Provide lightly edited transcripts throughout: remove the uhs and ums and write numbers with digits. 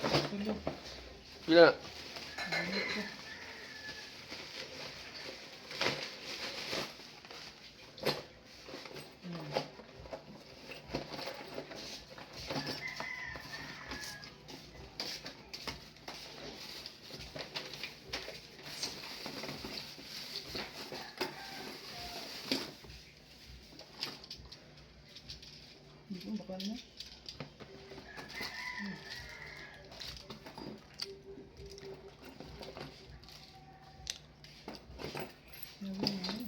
Tulo. Pila? Ano ko? Hindi ko baka na.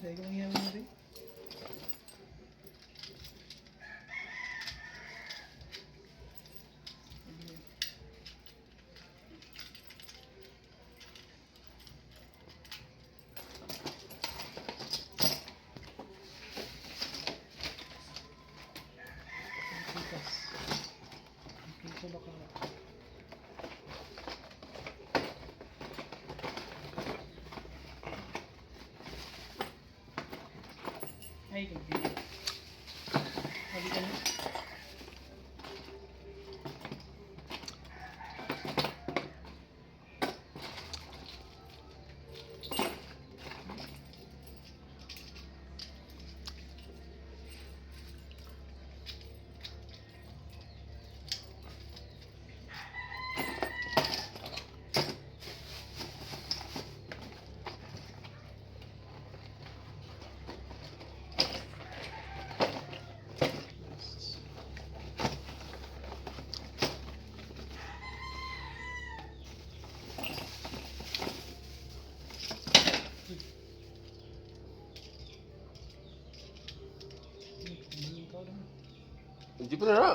Sabi ko mangyari na rin. Pitas. Piso baka. Ay, gabi. Lagi ka na. Hindi pa na na.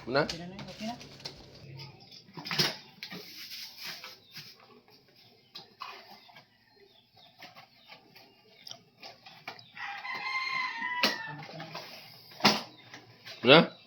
Muna? Okay na na, okay na. Muna?